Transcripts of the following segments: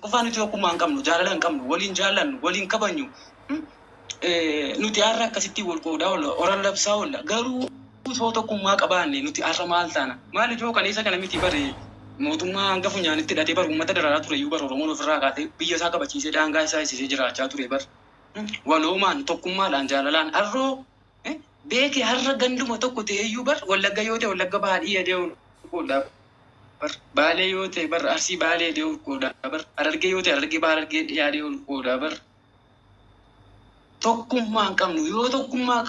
Tokkoffaa nuti tokkummaa hin qabnu, jaalala hin qabnu, waliin jaallannu, waliin kabajnu. Nuti har'a akkasitti wal qoodaa oolla, oran labsaa oolla. Garuu osoo tokkummaa qabaanne nuti har'a maal taana? Maal ijoo kaleessa kana miti bare mootummaa hanga funyaanitti hidhatee bar uummata dararaa ture iyyuu bar Oromoon ofirraa kaatee biyya isaa kabachiisee daangaa isaa eegsisee jiraachaa ture bar. Waloomaan, tokkummaadhaan, jaalalaan har'oo beeke har'a ganduma tokko ta'eeyyuu bar Wallagga yoo ta'e Wallagga baadhii jedhee ol qoodaa bar. Baalee yoo ta'e bar Arsii Baalee jedhee ol qoodaa bar. Harargee yoo ta'e Harargee Baha Harargee dhiyaa jedhee ol qoodaa bar. Tokkummaa hin qabnu. Yoo tokkummaa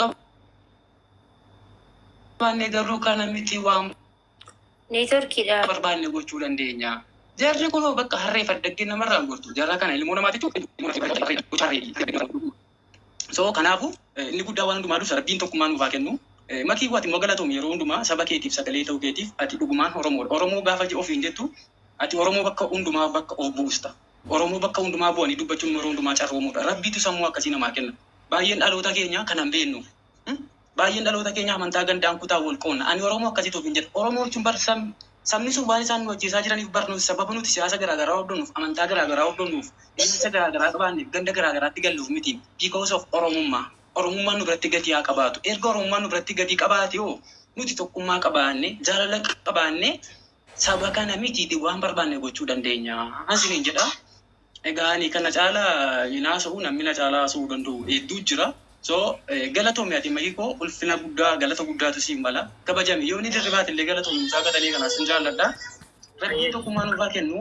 qabaanne garuu kana miti waan Neetworkiidha. barbaanne gochuu dandeenya. Jarri kunoo bakka harree faddaggee namarraan gortu. Jarra kana ilmoo namaati jechuun. So kanaafu inni guddaa waan hundumaa dursa Rabbiin tokkummaa nuuf haa kennu. Makii ati immoo galatoomi yeroo hundumaa saba keetiif sagalee ta'uu keetiif ati dhugumaan Oromoodha. Oromoo gaafa ofiin jettu ati Oromoo bakka hundumaa bakka of buusta. Oromoo bakka hundumaa bu'anii dubbachuun yeroo hundumaa carroomuudha. Rabbiitu sammuu akkasii namaa kenna. Baay'een dhaloota keenya kana hin beeknu. Baay'een dhaloota keenya amantaa gandaan kutaa wal qoonna. Ani Oromoo akkasitti ofiin jedha. Oromoo jechuun bar sabni sun waan isaan nu ajjeesaa jiraniif bar nuti sababa nuti siyaasa garaagaraa hordofnuuf, amantaa garaagaraa hordofnuuf, ilaalcha garaagaraa qabaanneef, ganda garaagaraatti galluuf miti. Because of Oromummaa. Oromummaan nu biratti gatii haa qabaatu. Erga Oromummaan nu biratti gatii qabaate hoo nuti tokkummaa qabaanne, jaalala qabaanne saba kana mitiiti waan barbaanne gochuu dandeenya. Isiniin jedha. Egaa ani kana caalaa hin haasa'u, namni na caalaa haasa'uu danda'u hedduu jira. So galatoomi ati makii koo ulfina guddaa galata guddaatu siin mala. Kabajami yoo inni dirribaati illee galatoomi mucaa qaxalee kana sin jaalladha. Rabbiin tokkummaa nuuf haa kennu.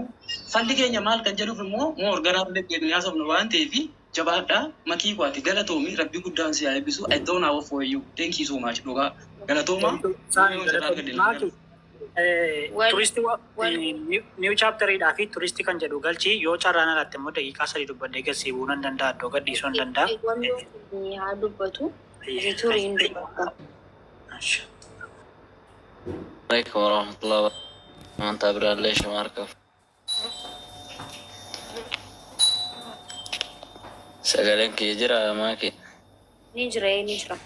Falli keenya maal kan jedhuuf immoo moo ganaa deddeebinee haasofna waan ta'eef jabaadhaa makii koo ati galatoomi Rabbi guddaan si haa eebbisu. I don't know for you. Thank you so much dhugaa. Galatooma. Saani galatoomi. Maaki turistii new chapteriidhaa fi turistii kan jedhu galchii yoo carraan alaatti immoo daqiiqaa 3 dubbadhee gad bu'uu nan danda'a, iddoo gadhiisuu nan danda'a. Wanni haa dubbatu. Turii hin dubbata. عليكم ورحمة الله وبركاته. Amantaa biraallee shamaarkaaf. Sagaleen kiyya jira maaki? Ni jira, ni jira.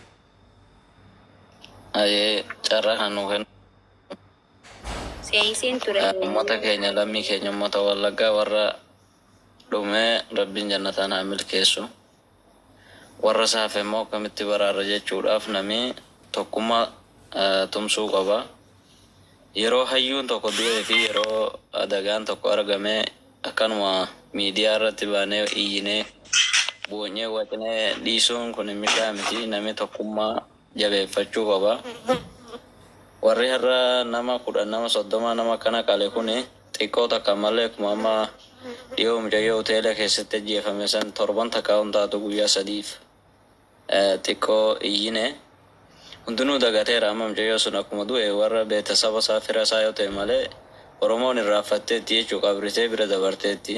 Ayee carraa kan nuu kennu. Seenseen ture. Uummata keenya lammii keenya uummata Wallaggaa warra dhumee Rabbiin jannataan haa milkeessu. Warra saafe immoo akkamitti baraarra jechuudhaaf namni tokkummaa tumsuu qaba. Yeroo hayyuun tokko du'ee fi yeroo adagaan tokko argame akkanuma miidiyaa irratti baanee iyyinee boonyee wacnee dhiisuun kun mishaa miti. Namni tokkummaa jabeeffachuu qaba. Warri har'a nama 10 nama 30 nama akkana qale kuni xiqqoo takka malee akkuma amma dhiyoo mucayyoo hoteela keessatti ajjeefame san torban takka hin taatu guyyaa sadiif xiqqoo iyyine hundinuu dagateera. Amma mucayyoo sun akkuma du'e warra beetasaba isaa fira isaa yoo ta'e malee Oromoon irraanfatteetti jechuu qabritee bira dabarteetti.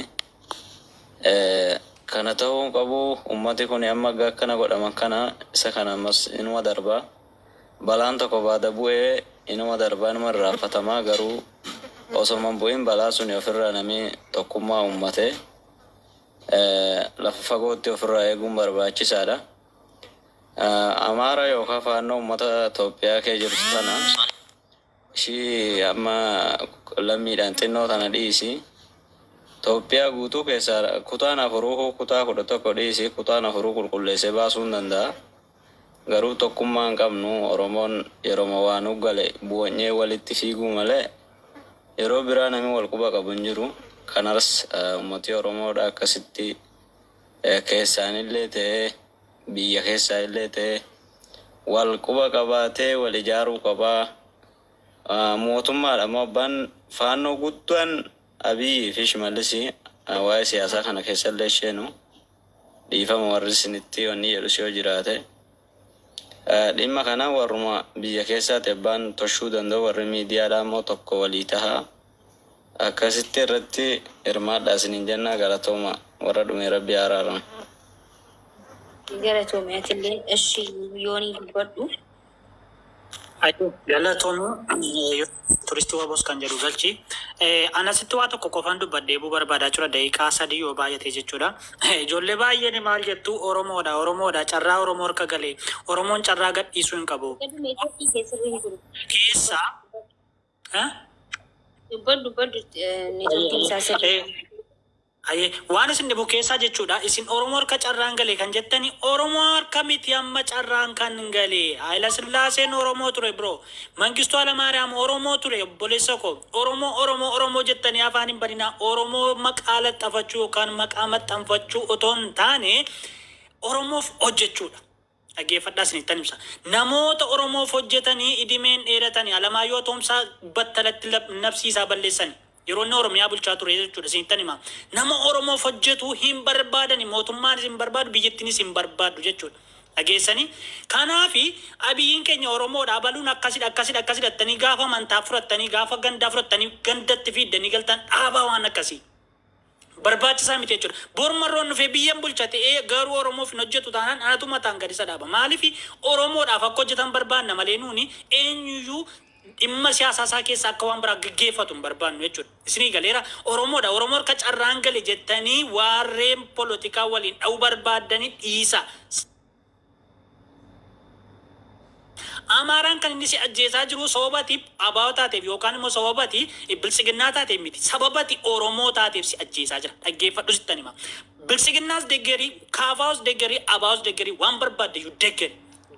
Kana ta'uu qabu ummati kun amma akkana godhaman kana isa kana ammas inuma darbaa. Balaan tokko baada bu'ee inuma darbaa inuma irraanfatamaa garuu osoma hin bu'in balaa suni ofirraa namni tokkummaa uummatee lafa fagootti ofirraa eeguun barbaachisaadha. Amaara yookaan faannoo uummata Itoophiyaa kee jirtu tana ishii amma lammiidhaan xinnoo tana dhiisi. Itoophiyaa guutuu keessaa kutaan afuruu kutaa 11 dhiisi kutaan afuruu qulqulleessee baasuu hin danda'a. Garuu tokkummaa hin qabnu Oromoon yeroma waa nu gale boonyee walitti fiiguu malee yeroo biraa namni wal quba qabu hin jiru. Kanas ummati Oromoodha akkasitti keessaanillee ta'ee biyya keessaa illee ta'ee wal quba qabaatee wal ijaaruu qabaa. Mootummaadha immoo abbaan faannoo guddaan Abiyyi fi Shimallis waa'ee siyaasaa kana keessallee isheenu dhiifama warri isinitti wanni jedhus yoo jiraate. Dhimma kana warruma biyya keessaati abbaan toshuu danda'u warri miidiyaadhaa immoo tokko walii tahaa. Akkasitti irratti hirmaadhaa isiniin jennaa galatooma warra dhume Rabbi haa araaramu. Galatoomi atillee eshi yoonii dubbadhu. Galatoomi turistii wabos kan jedhu galchi. Anasitti waa tokko qofaan dubbadhee buu barbaadaa jira daqiiqaa 3 yoo baay'ate jechuudha. Ijoollee baay'een maal jettu Oromoodha Oromoodha carraa Oromoo harka galee Oromoon carraa gadhiisuu hin qabu. Keessa. Dubbadhu dubbadhu neetworkiin isaa sirrii. Ayyee, waan isin dhibu keessaa jechuudha. Isin Oromoo harka carraan gale kan jettani, Oromoo harka miti amma carraan kan gale. Haayila Sillaaseen Oromoo ture, bro. Mangistuu Hayilamaariyaam Oromoo ture, obboleessa koo. Oromoo, Oromoo, Oromoo jettanii afaan hin baninaa. Oromoo maqaa laxxafachuu yookaan maqaa maxxanfachuu otoo hin taane, Oromoof hojjechuudha. Dhaggeeffadhaa, isinittan ibsa. Namoota Oromoof hojjetanii idimeen dheeratanii, Alamaayyoo Atoomsaa battalatti nafsiisaa balleessani. Yeroo inni Oromiyaa bulchaa ture jechuudha, isinittan hima. Nama Oromoof hojjetu hin barbaadani, mootummaanis hin barbaadu, biyyattiinis hin barbaaddu jechuudha. Dhageessanii? Kanaafi Abiyyiin keenya Oromoodha, abaluun akkasidha, akkasidha, akkasidha jettanii gaafa amantaa fudhattanii, gaafa gandaa fudhattanii gandatti fiiddanii galtan, dhaabaa waan akkasii. Barbaachisaa miti jechuudha. Bor Marroon dhufee biyyan bulcha ta'ee garuu Oromoof hin hojjetu taanaan, anatu mataan gadi isa dhaaba. Maaliif? Oromoodhaaf akka hojjetan barbaanna malee nuuni eenyuyyuu dhimma siyaasaa isaa keessa akka waan biraa gaggeeffatu hin barbaannu jechuudha. Isinii galeera? Oromoodha. Oromoo harka carraan gale jettanii warreen polotikaa waliin dha'uu barbaaddanii dhiisa. Amaaraan kan inni si ajjeesaa jiru sababati ABO taateef yookaan immoo sababati Biltsiginnaa taateef miti. Sababati Oromoo taateef si ajjeesaa jira. Dhaggeeffadhu, sittan hima. Biltsiginnaas deggeri, KFOs deggeri, ABOs deggeri, waan barbaadde iyyuu deggeri.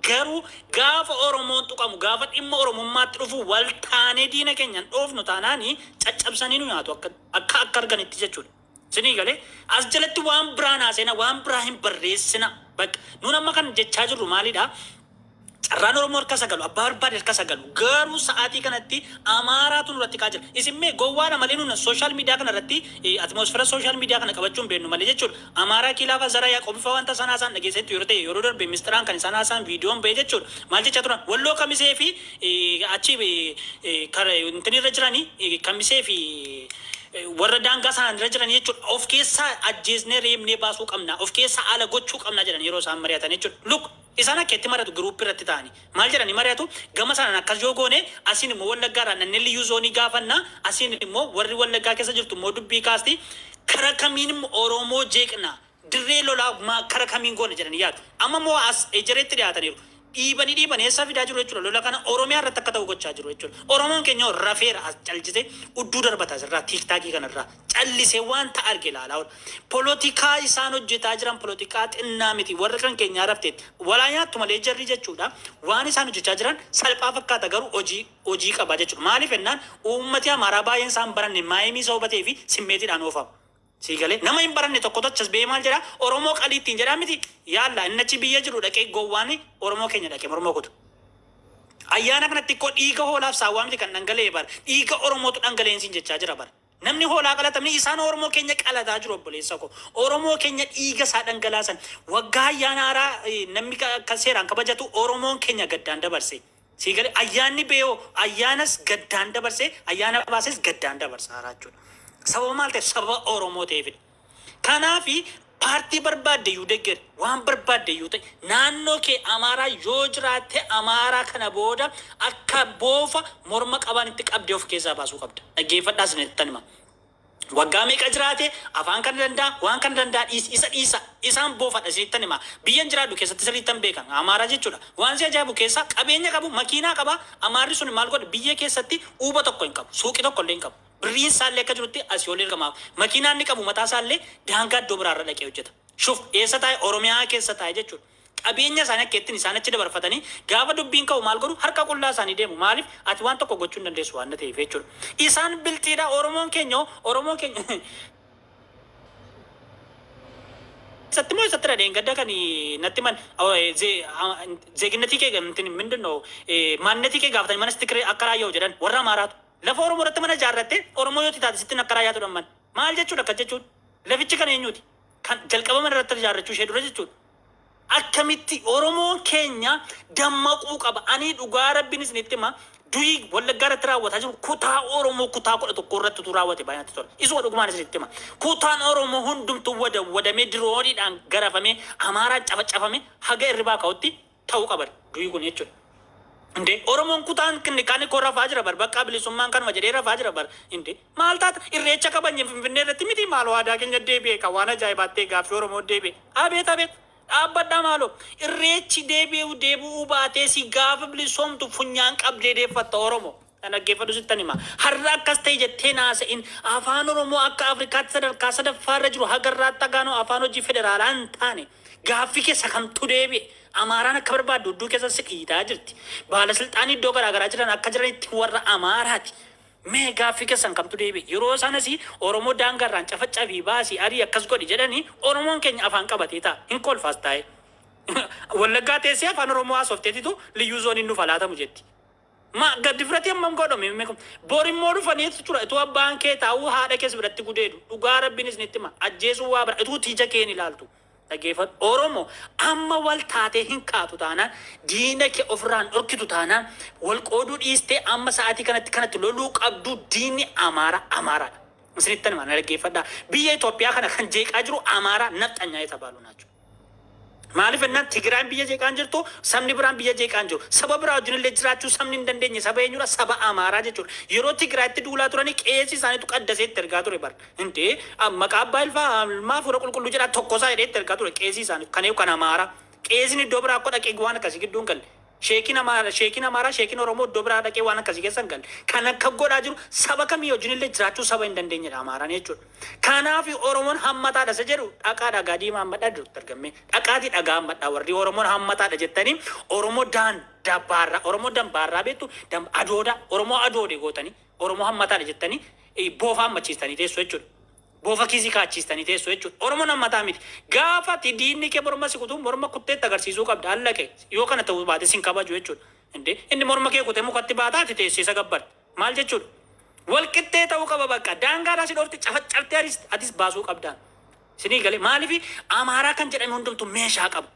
Garuu gaafa Oromoon tuqamu, gaafa dhimma Oromummaatti dhufu, wal taanee diina keenyan dhoofnu taanaani caccabsanii nu nyaatu akka arganitti jechuudha. Isinii galee? As jalatti waan biraa naasena, waan biraa hin barreessina. Bakka nuun amma kan jechaa jirru maalidha? Carraan Oromoo harka sagalu, abbaa barbaade harka sagalu. Garuu sa'aatii kanatti Amaaraatu nurratti ka'aa jira. Isin mee gowwaadha malee nuun social media kana irratti atmosphere social media kana qabachuu hin beeknu malee jechuudha. Amaaraa kiilaafa zara Yaaqoob fa'aa wanta isaan haasa'an dhageessetti yeroo ta'e, yeroo darbe misxiraan kan isaan haasa'an viidiyoon ba'e jechuudha. Maal jechaa turan? Walloo Kamisee fi achi intinirra jiranii, Kamisee fi warra daangaa sanaan irra jiran jechuudha. Of keessaa ajjeesnee reebnee baasuu qabna. Of keessaa ala gochuu qabna jedhan yeroo isaan mari'atan jechuudha. Look, isaan akka itti mari'atu group irratti ta'anii. Maal jedhanii mari'atu? Gama sanaan akkas yoo goone, asiin immoo Wallaggaarraa nanneen liyyuu zoonii gaafanna, asiin immoo warri Wallaggaa keessa jirtu immoo dubbii kaasti, kara kamiin immoo Oromoo jeeqna, dirree lolaa kara kamiin goona jedhanii yaadu. Amma immoo as ejereetti dhiyaataniiru. Dhiibanii dhiibanii eessa fidaa jiru jechuudha? Lola kana Oromiyaa irratti akka ta'u gochaa jiru jechuudha. Oromoon keenya rafeera, as callisee udduu darbata asirraa, TikTokii kanarraa. Callisee wanta arge ilaalaa oola. Polotikaa isaan hojjetaa jiran polotikaa xinnaa miti. Warri kan keenyaa rafteetti. Walaa nyaattu malee jarri jechuudha. Waan isaan hojjechaa jiran salphaa fakkaata, garuu hojii hojii qaba jechuudha. Maaliif jennaan, uummati Amaaraa baay'een isaan baranne maayimii sababa ta'ee fi simmeetiidhaan oofamu. Siigalee? Nama hin baranne tokko achas ba'ee maal jedhaa? Oromoo qalii ittiin jedhaa miti. Yaalla, inni achi biyya jiru dhaqee gowwaan Oromoo keenya dhaqee mormoo kutu. Ayyaana kanatti koo dhiiga hoolaaf saawwaa miti kan dhangala'e bara. Dhiiga Oromootu dhangala'een siin jechaa jira bara. Namni hoolaa qalatamni isaan Oromoo keenya qalataa jiru, obboleessa koo. Oromoo keenya dhiiga isaa dhangalaasan. Waggaa ayyaana haaraa namni kan seeraan kabajatu Oromoon keenya gaddaan dabarse. Siigalee? Ayyaanni beeyoo ayyaanas gaddaan dabarse, ayyaana baases gaddaan dabarsa haaraa jechuudha. Sababa maal ta'eef? Sababa Oromoo ta'eefidha. Kanaafi paartii barbaadde iyyuu deggeri, waan barbaadde iyyuu ta'e, naannoo kee Amaaraa yoo jiraatte, Amaaraa kana booda akka boofa morma qabanitti qabdee of keessaa baasuu qabda. Dhaggeeffadhaa, isinittan hima. Waggaa meeqa jiraate, afaan kana danda'a, waan kana danda'a, dhiisi, isa dhiisa. Isaan boofadha, isinittan hima. Biyyan jiraadhu keessatti sirriittan beekan Amaaraa jechuudha. Waan si ajaa'ibu keessaa qabeenya qabu, makiinaa qaba. Amaarri sun maal godha? Biyya keessatti uuba tokko hin qabu, suuqii tokko illee hin qabu. Birriin isaallee akka jirutti asii ol ergamaaf. Makiinaan inni qabu mataa isaallee daangaa iddoo biraarra dhaqee hojjeta. Shuf, eessa taa'e? Oromiyaa keessa taa'e jechuudha. Qabeenya isaanii akka ittiin isaan achi dabarfatanii gaafa dubbiin ka'u maal godhu? Harka qullaa isaanii deemu. Maaliif? Ati waan tokko gochuu hin dandeessu waan ta'eef jechuudha. Isaan bilxiidha. Oromoon keenya, Oromoon keenya isatti moo isatti dhadheen gadda kan natti man ዜግነtii kee ምንድን ነው ማንነtii kee gaafatanii mana sitti akka raayyaa'u jedhan warra Amaaraatu. Lafa Oromoo irratti mana ijaarratte, Oromoo yoo taate sitti akka raayyaatu dhamman. Maal jechuudha akkas jechuun? Lafichi kan eenyuti? Kan jalqaba mana irratti ijaarrachuu ishee dura jechuudha. Akkamitti Oromoon keenya dammaquu qaba. Ani dhugaa Rabbiin isinitti hima. Du'i Wallaggaa irratti raawwataa jiru kutaa Oromoo kutaa 11 irratti utuu raawwate baay'ee natti tola. Isuma dhugumaan isinitti hima. Kutaan Oromoo hundumtuu wada wadamee, dirooniidhaan garafamee, Amaaraan cafacafame, haga irribaa ka'utti ta'uu qaba du'i kun jechuudha. Inde Oromoon kutaan kinni kan koo rafaa jira bar, bakka bilisummaan kanuma jedhee rafaa jira bar. Inde maal taata? Irreecha kabajne Finfinnee irratti miti? Maaloo, aadaa keenya deebi'e kan waan ajaa'ibaatti gaaffii Oromoo deebi'e. Abeet abeet, dhaabbadhaa maaloo. Irreechi deebi'u deebi'uu baatee si gaafa bilisoomtu funyaan qabdee deeffatta Oromoo. Dhaggeeffadhu sittan hima. Har'a akkas ta'e jettee naasa'in afaan Oromoo akka Afrikaatti sadarkaa sadaffaarra jiru hagarraatti agaanoo afaan hojii federaalaa hin taane gaaffii keessa kamtu deebi'e. Amaaraan akka barbaaddu hudduu keessa si dhiitaa jirti. Baalasilxaanii iddoo garaagaraa jiran akka jiranitti warra Amaaraati. Mee gaaffii keessan kamtu deebi'e? Yeroo sanas Oromoo daangaarraan cafacafii baasii arii akkas godhi jedhanii Oromoon keenya afaan qabatee ta'a. Hin kolfaas taa'e. Wallaggaa teessee afaan Oromoo haasofteetitu liyyuu zooniin nuuf laatamu jetti. Ma gadi fudhatee hammam godhame? Bor immoo dhufanii jechuudha. Itoo abbaan kee taa'uu haadha keessa biratti gudeedu. Dhugaa Rabbiin isinitti hima. Ajjeesuu waa bira. Ituu tija kee hin ilaaltu. Dhaggeeffadhu. Oromoo amma wal taatee hin kaatu taanaan diina kee ofirraan dhorkitu taanaan wal qooduu dhiistee amma sa'aatii kanatti kanatti loluu qabdu diinni Amaara Amaaraadha. Isinitti hima na dhaggeeffadhaa. Biyya Itoophiyaa kana kan jeeqaa jiru Amaara nafxanyaa የተባሉ ናቸው። Maaliif jennaan Tigraayin biyya jeeqaan jirtu, sabni biraan biyya jeeqaan jiru. Saba biraa wajjin illee jiraachuu sabni hin dandeenye saba eenyudha? Saba Amaaraa jechuudha. Yeroo Tigraayitti duulaa turanii qeesii isaaniitu qaddasee itti ergaa ture bara. Intee maqaa abbaa ilfaa ilmaa fuula qulqulluu jedhaa tokkosaa jedhee itti ergaa ture qeesii isaanii. Kan kan Amaaraa. Qeesiin iddoo biraa akka dhaqee waan akkasii gidduu hin galle. Sheekiin Amaaraa, sheekiin Amaaraa, sheekiin Oromoo iddoo biraa dhaqee waan akkasii keessa hin galle. Kan akka godhaa jiru saba kamii wajjin illee jiraachuu saba hin dandeenyedha Amaaraan jechuudha. Kanaaf Oromoon hammataadha isa jedhu dhaqaa dhagaa diimaa hammadhaa Dr. Gammee. Dhaqaatii dhagaa hammadhaa warri Oromoon hammataadha jettanii Oromoo daan dabbaarraa Oromoo dambaarraa beektu adooda Oromoo adoode gootanii Oromoo hammataadha jettanii boofa hammachiistanii teessu jechuudha. Boofa kiisii kaachiistanii teessu jechuudha. Oromoon hammataa miti. Gaafa ati diinni kee morma si kutuu morma kutteetti agarsiisuu qabda. Halla kee yoo kana ta'uu baate sin kabaju jechuudha. Indee inni morma kee kutee mukatti baataa ati teessee isa gabbarta. Maal jechuudha? Wal qixxee ta'uu qaba bakka. Daangaadhaa si dhoofte cafaccabtee atis baasuu qabdaan. Sinii galee maaliif Amaaraa kan jedhame hundumtu meeshaa qaba.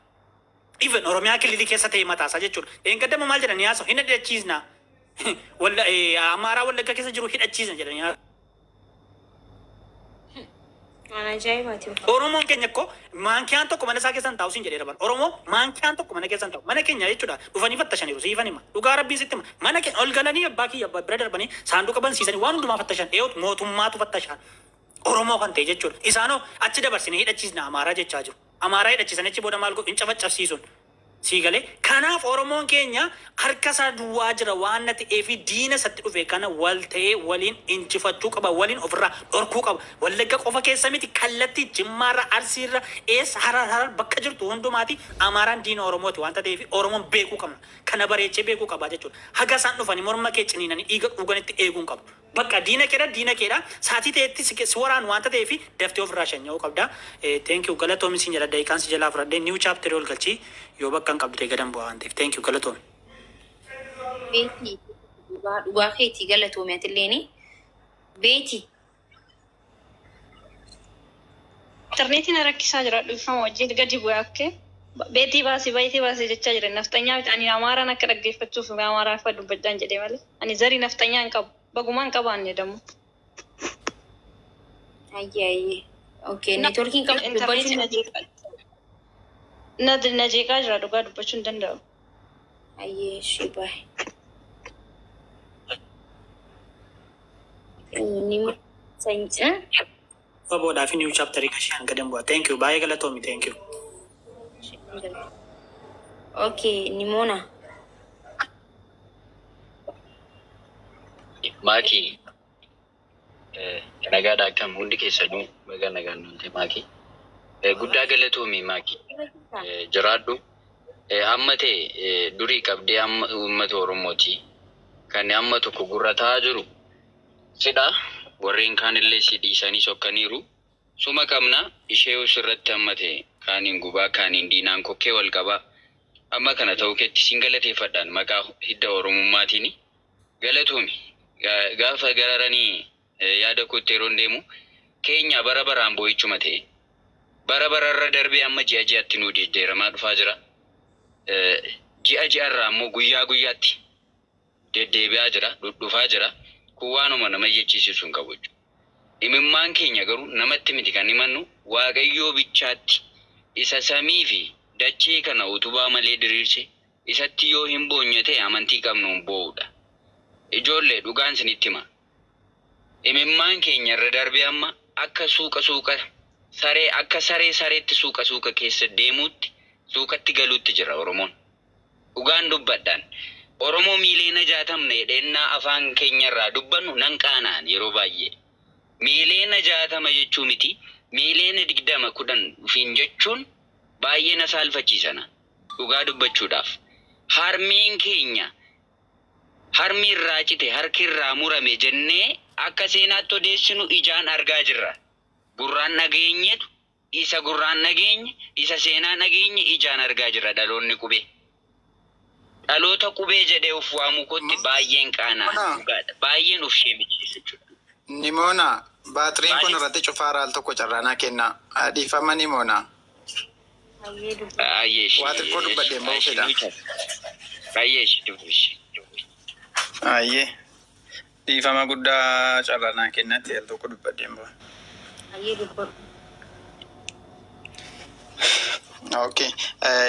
Even Oromiyaa kililii keessa ta'e mataasaa jechuudha. Eengaddama maal jedhanii haasa'u hin hidhachiisna. Amaaraa Wallagga keessa jiru hidhachiisna jedhanii haasa'u. Waan ajaa'ibaati. Oromoon keenya akkoo maankiyaan tokko mana isaa keessan taa'u siin jedheera bara. Oromoo maankiyaan tokko mana keessan taa'u. Mana keenya jechuudha. Dhufanii fattashaniiru siifan hima. Dhugaa Rabbiin sitti hima. Mana keenya ol galanii abbaa kiyya bira darbanii saanduqa bansiisanii waan hundumaa fattashan. Eeyyuu mootummaatu fattashaan. Oromoo kan ta'e jechuudha. Isaanoo achi dabarsine hidhachiisna Amaaraa jechaa jiru. Amaaraa hidhachiisan achi booda maal godhu hin cafaccabsiisuun. Sii galee kanaaf Oromoon keenya harka isaa duwwaa jira waan na ta'eef diina isatti dhufe kana wal ta'ee waliin injifachuu qaba waliin ofirraa dhorkuu qaba. Wallagga qofa keessa miti kallattii Jimmaarra Arsiirra eessa Harar Harar bakka jirtu hundumaati Amaaraan diina Oromooti waanta ta'eef Oromoon beekuu qabna. Kana bareechee beekuu qaba jechuudha. Haga isaan dhufanii morma kee ciniinanii dhiiga dhuganitti eeguun qabu. Bakka diina keedha diina keedha saatii ta'etti si waraanu waanta ta'eef daftee ofirraa shanya'uu qabda. Thank you galatoomi siin jedha daqiiqaan si jalaa fudhadhee new chapter ol galchii yoo bakka hin qabdu ta'e gadan bu'aa waan ta'eef. Thank you galatoomi. Beetii dhugaa dhugaa keetii galatoomi atilleeni. Beetii. Intarneetiin rakkisaa jira dhiifama wajjin gadi bu'ee akka beetii baasii beetii baasii jechaa jira nafxanyaa miti ani Amaaraan akka dhaggeeffachuuf Amaaraa afa dubbachaan jedhee malee ani zarii nafxanyaa hin qabu bagumaan qabaanne dammoo. Ayyee ayyee. Okay neetworkiin qabdu Intarneetiin dubbachuu. na jeeqaa jira dhugaa dubbachuu hin danda'u. Ayyee ishee baay'ee. Ni sanyii. Baboodhaa fi new chapter kashaan gadan bu'aa. Thank you baay'ee galatoomi thank you. Okay Nimona. Maakii nagaadha akkam hundi keessanuu baga nagaan nuti maakii. Guddaa galatoomi maakii jiraadhu. Amma ta'e durii qabdee amma uummata Oromooti. Kan amma tokko gurra ta'aa jiru sidha. Warreen kaanillee si dhiisanii sokkaniiru. Suma qabna ishee sirratti amma ta'e kaaniin gubaa kaaniin diinaan kokkee wal qabaa. Amma kana ta'uu keetti siin galateeffadhaan maqaa hidda Oromummaatiini. Galatoomi. Gaafa gararanii yaada kootti yeroon deemu keenya bara baraan boo'ichuma ta'e bara bararra darbee amma ji'a ji'atti nuu jijjiiramaa dhufaa jira. Ji'a ji'arraa immoo guyyaa guyyaatti deddeebi'aa jira, dhudhufaa jira. Kun waanuma nama jechisiisu hin qabu jechuudha. Imimmaan keenya garuu namatti miti kan himannu Waaqayyoo bichaatti isa samii fi dachee kana utubaa malee diriirse isatti yoo hin boonye ta'e amantii qabnuun boo'uudha. Ijoollee dhugaan isinitti hima. Imimmaan keenya irra darbee amma akka suuqa suuqa saree akka saree sareetti suuqa suuqa keessa deemuutti suuqatti galuutti jira Oromoon. Dhugaan dubbadhaan. Oromoo miiliyoona 60 jedhennaa afaan keenyarraa dubbannu nan qaana'an yeroo baay'ee. Miiliyoona 60 jechuu miti, miiliyoona 20 10 dhufiin jechuun baay'ee na saalfachiisana dhugaa dubbachuudhaaf. Harmeen keenya harmi irraa cite, harki irraa murame jennee akka seenaatti odeessinu ijaan argaa jirra. Gurraan dhageenyetu isa gurraan dhageenye, isa seenaa dhageenye ijaan argaa jirra dhaloonni qubee. Dhaloota qubee jedhee of waamuu kootti baay'een qaanaa dhugaadha. Baay'een of sheemichiisa jechuudha. Nimoona, baatiriin kun irratti cufaa al tokko carraanaa kenna. Dhiifama, Nimoona. Hayyee, dubbadhu. Ayyeeshi. Waa xiqqoo dubbadheen ba'uu fedha. Ayyeeshi, dubbishi. Ayyee. Dhiifama guddaa, carraanaa kennatti al tokko dubbadheen ba'a. Hayyee, dubbadhu. Okay.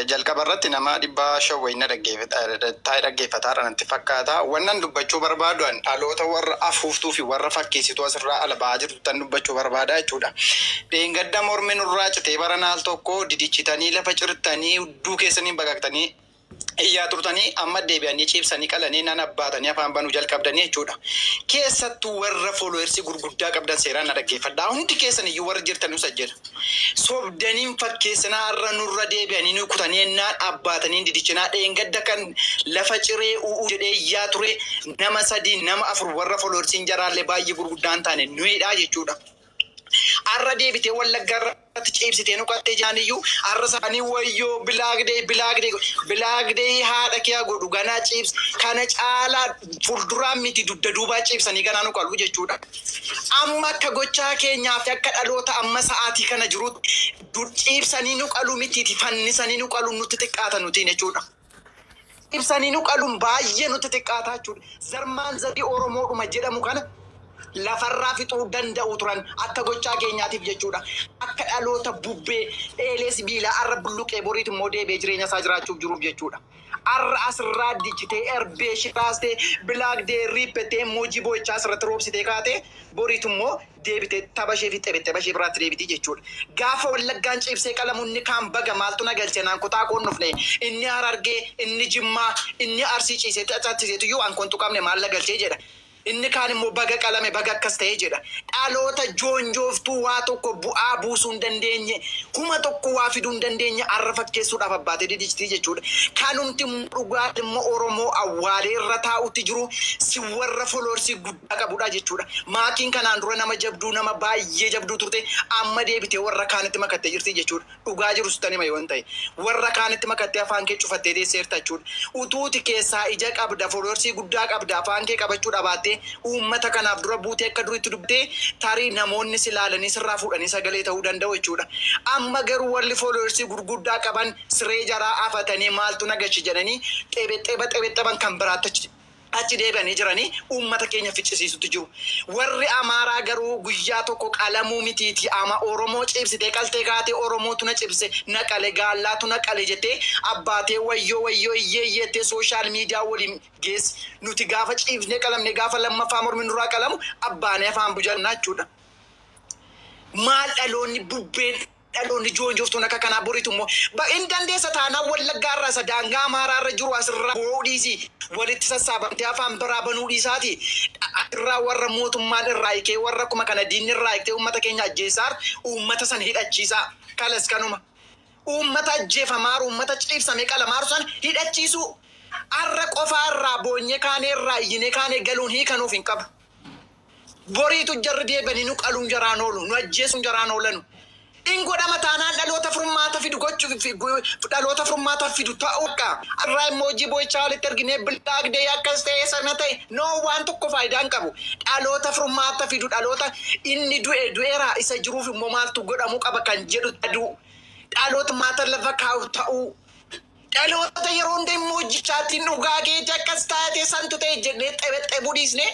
Jalqaba irratti nama 500 wayina taa'ee dhaggeeffataadha natti fakkaata. Wannan dubbachuu barbaadu an dhaloota warra afuuftuu fi warra fakkeessituu asirraa ala ba'aa jirtu tan dubbachuu barbaada jechuudha. Dheengadda mormi nurraa citee bara naal tokko didichitanii, lafa cirtanii, hudduu keessanii baqaqtanii iyyaa turtanii, amma deebi'anii ciibsanii qalanii nan abbaatanii afaan banuu jalqabdanii jechuudha. Keessattuu warra followersii gurguddaa qabdan seeraan na dhaggeeffadhaa. Hundi keessan iyyuu warra jirtan nus ajjala. Sobdaniin fakkeessinaa har'a nurra deebi'anii nu kutanii ennaan abbaatanii didichinaa. Dheengadda kan lafa ciree u'uu jedhee iyyaa ture nama sadii, nama afur, warra followersiin jaraallee baay'ee gurguddaa hin taane nuyidha jechuudha. Har'a deebitee Wallaggaa irratti ciibsitee nu qattee jiraan iyyuu har'a isaanii wayyoo bilaagdee bilaagdee bilaagdee haadha kee godhu ganaa ciibs kana caalaa fuulduraan miti, dugda duubaa ciibsanii ganaa nu qalu jechuudha. Amma akka gochaa keenyaa fi akka dhaloota amma sa'aatii kana jirutti ciibsanii nu qalu mitiiti, fannisanii nu qalu nutti xiqqaata nutiin jechuudha. Ibsanii nu qaluun baay'ee nutti xiqqaataa jechuudha. Zarmaan zarii Oromoodhuma jedhamu kana lafarraa fixuu danda'u turan akka gochaa keenyaatiif jechuudha. Akka dhaloota bubbee eelee sibiilaa arra bulluqee boriitu immoo deebi'ee jireenya isaa jiraachuuf jiruuf jechuudha. Arra asirraa dichitee erbee shiraastee bilaagdee riippetee moojii boo'ichaa asirratti roobsitee kaatee boriitu immoo deebitee tapha ishee fixxee tapha ishee biraatti deebitii jechuudha. Gaafa Wallaggaan ciibsee qalamu inni kaan baga maaltu na galche naan kutaa koon dhufne, inni Harargee, inni Jimmaa, inni Arsii ciisee xaxachiseetu iyyuu an kontu qabne maal na galchee jedha. Inni kaan immoo baga qalame, baga akkas ta'ee jedha. Dhaloota joonjooftuu waa tokko bu'aa buusuu hin dandeenye, kuma tokko waa fiduu hin dandeenye arra fakkeessuudhaaf abbaatee didijtii jechuudha. Kanumti dhugaa immoo Oromoo awwaalee irra taa'utti jiru si warra followersii guddaa qabudha jechuudha. Maakiin kanaan dura nama jabduu, nama baay'ee jabduu turte, amma deebitee warra kaanitti makattee jirti jechuudha. Dhugaa jiru sitan hima yoo ta'e. Warra kaanitti makattee afaan kee cufattee teesseerta jechuudha. Utuuti keessaa ija qabda, followersii guddaa qabda, afaan kee qabachuu dhabaattee uummata kanaaf dura buutee akka duritti dubbatee tarii namoonni si ilaalanii sirraa fuudhanii sagalee ta'uu danda'u jechuudha. Amma garuu warri followersii gurguddaa qaban siree jaraa afatanii maaltu nagashi jedhanii xebexeba xebexeban kan biraatti achi deebi'anii jiranii uummata keenya ficcisiisutti jiru. Warri Amaaraa garuu guyyaa tokko qalamuu mitiiti, ama Oromoo cibsitee qaltee kaatee Oromootu na cibse, na qale, gaallaatu na qale jettee abbaatee wayyoo wayyoo iyyee iyyeettee social media waliin geessi. Nuti gaafa ciibsnee qalamne, gaafa lammaffaa mormi nurraa qalamu abbaanee afaan bujannaa jechuudha. Maal dhaloonni bubbeen, dhaloonni joonjoftuun akka kanaa boritu immoo hin dandeessa taanaan Wallaggaa irraa isa daangaa Amaaraa irra jiru asirraa boo'uu dhiisii, walitti sassaabamtee afaan biraa banuu dhiisaati, asirraa warra mootummaan irraa hiikee, warra akkuma kana diinni irraa hiiktee uummata keenya ajjeesaa, uummata san hidhachiisaa kalas kanuma. Uummata ajjeefamaaru, uummata ciibsamee qalamaaru sana hidhachiisuu. Arra qofaa irraa boonyee kaanee, irraa iyyinee kaanee galuun hiikanuuf hin qabu. Boriitu jarri deebanii nu qaluun jaraan oolu, nu ajjeesuun jaraan oolanu. In godhama taanaan dhaloota furmaata fidu gochuu, dhaloota furmaata fidu ta'uu akka irraa immoo hojii boo'ichaa walitti arginee bilaagdee akkas ta'e sana ta'e noo waan tokko faayidaa hin qabu. Dhaloota furmaata fidu, dhaloota inni du'e du'eera, isa jiruuf immoo maaltu godhamuu qaba kan jedhu aduu. Dhaloota maata lafa kaa'u ta'uu. Dhaloota yeroo hunda immoo hojichaatiin dhugaa keetii akkas taate santu ta'e jennee xebexebuu dhiisnee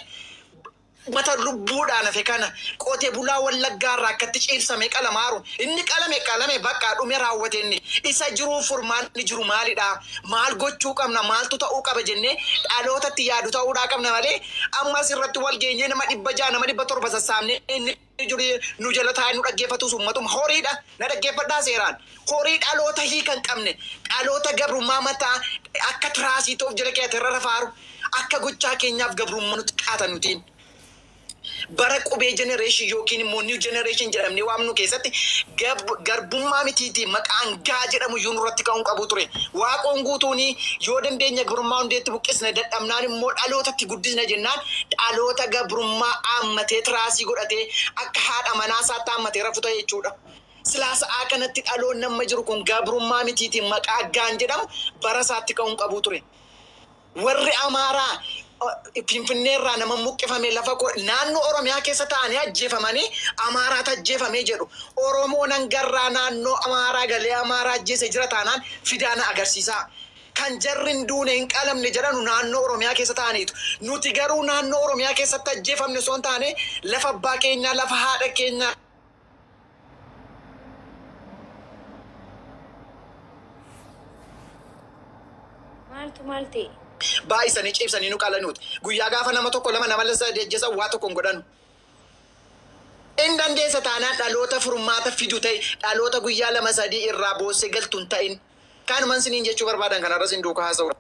mata lubbuudhaan hafe kana, qote bulaa Wallaggaa irraa akkatti ciibsamee qalamaaru, inni qalame qalame bakka dhume raawwate, inni isa jiruuf furmaanni jiru maalidha, maal gochuu qabna, maaltu ta'uu qaba jennee dhalootatti yaadu ta'uudhaa qabna malee ammas irratti wal geenyee nama 600, nama 700 sassaabnee inni Jiru nu jala taa'ee nu dhaggeeffatus uummatuma horiidha. Na dhaggeeffadhaa seeraan. Horii dhaloota hiika hin qabne, dhaloota gabrummaa mataa akka tiraasii ta'uuf jala keessa irra rafaaru, akka gochaa keenyaaf gabrummaa nuti qaatan nutiin. Bara qubee generation yookiin immoo new generation jedhamnee waamnu keessatti garbummaa mitiitii maqaan gaa jedhamu iyyuu nurratti ka'uun qabu ture. Waaqoon guutuuni yoo dandeenya gabrummaa hundeetti buqqisne, dadhabnaan immoo dhalootatti guddisna jennaan, dhaloota gabrummaa haammatee, tiraasii godhatee, akka haadha manaa isaatti haammatee rafu ta'e jechuudha. Silaa sa'aa kanatti dhaloonni amma jiru kun gabrummaa mitiitiin maqaa gaan jedhamu bara isaatti ka'uun qabu ture. Warri Amaaraa Finfinnee irraa nama muqqifame lafa naannoo Oromiyaa keessa taa'anii ajjeefamanii Amaaraatu ajjeefamee jedhu. Oromoon hangarraa naannoo Amaaraa galee Amaaraa ajjeese jira taanaan fidaana agarsiisaa. Kan jarri hin duune, hin qalamne jedhanu naannoo Oromiyaa keessa ta'aniitu. Nuti garuu naannoo Oromiyaa keessatti ajjeefamne osoo hin taane, lafa abbaa keenyaa, lafa haadha keenyaa Maaltu maal ta'e? Baay'isanii ciibsanii nu qalanuuti. Guyyaa gaafa nama tokko, lama, nama sadii ajjeesan waa tokko hin godhanu. In dandeessa taanaan dhaloota furmaata fidu ta'e, dhaloota guyyaa 2 3 irraa boossee galtu hin ta'in. Kanuman siniin jechuu barbaadan, kanarra sin duukaa haasa'u.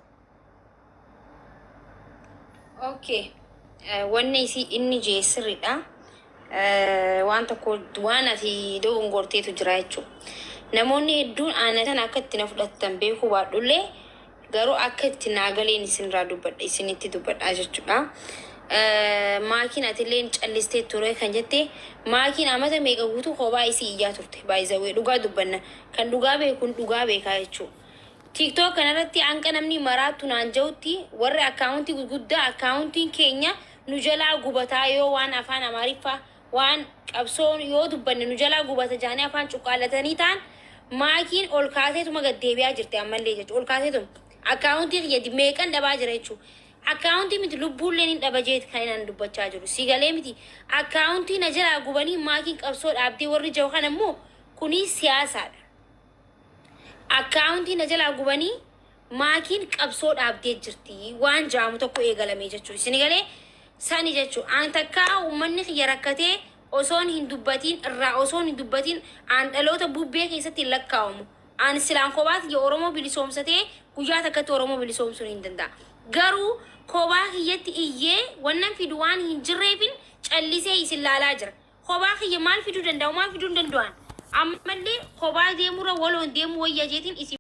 Okay. Wanni isii inni jee sirriidha. Waan tokko waan ati dogongorteetu jira jechuudha. Namoonni hedduun aana sana akka itti na fudhattan beekuu baadhullee, garuu akka itti naa galeen isinirraa dubbadha, isinitti dubbadha jechuudha. Maakiin atillee callistee ture kan jette, maakiin amata meeqa guutuu kophaa isii iyyaa turte. Baay'izawwee dhugaa dubbanna, kan dhugaa beekuun dhugaa beekaa jechuudha. TikTok kanarratti hanqa namni maraattu naan jehutti, warri akkaawuntii gurguddaa akkaawuntiin keenya nu jalaa gubataa, yoo waan afaan Amaariffaa, waan qabsoo yoo dubbanne nu jalaa gubata jaanii afaan cuqqaallatanii ta'an, maakiin ol kaaseetuma gad deebi'aa jirti ammallee jechuudha. Ol kaaseetuma akkaawuntii kiyya meeqan dhabaa jira jechuudha. Akkaawuntii miti, lubbuullee ni dhaba jeeti kan inni dubbachaa jiru. Si galee miti? Akkaawuntii na jalaa gubanii maakiin qabsoo dhaabdee warri jiru kana immoo kuni siyaasaadha. Akkaawuntii na jalaa gubanii maakiin qabsoo dhaabdee jirti waan jaamu tokko eegalame jechuudha. Isin galee sani jechuudha. Aan takkaa uummanni kiyya rakkatee osoon hin dubbatiin irraa, osoon hin dubbatiin, aan dhaloota bubbee keessatti hin lakkaa'amu. Aan silaan kophaa kiyya Oromoo bilisoomsatee guyyaa takkatti Oromoo bilisoomsuun hin danda'a. Garuu kophaa kiyyatti iyyee wannan fidu waan hin jirreefin callisee isin laalaa jira. Kophaa kiyya maal fiduu danda'u? Maal fiduu hin danda'an? Ammallee kophaa deemurra waloon deemuu wayya jeetiin isin.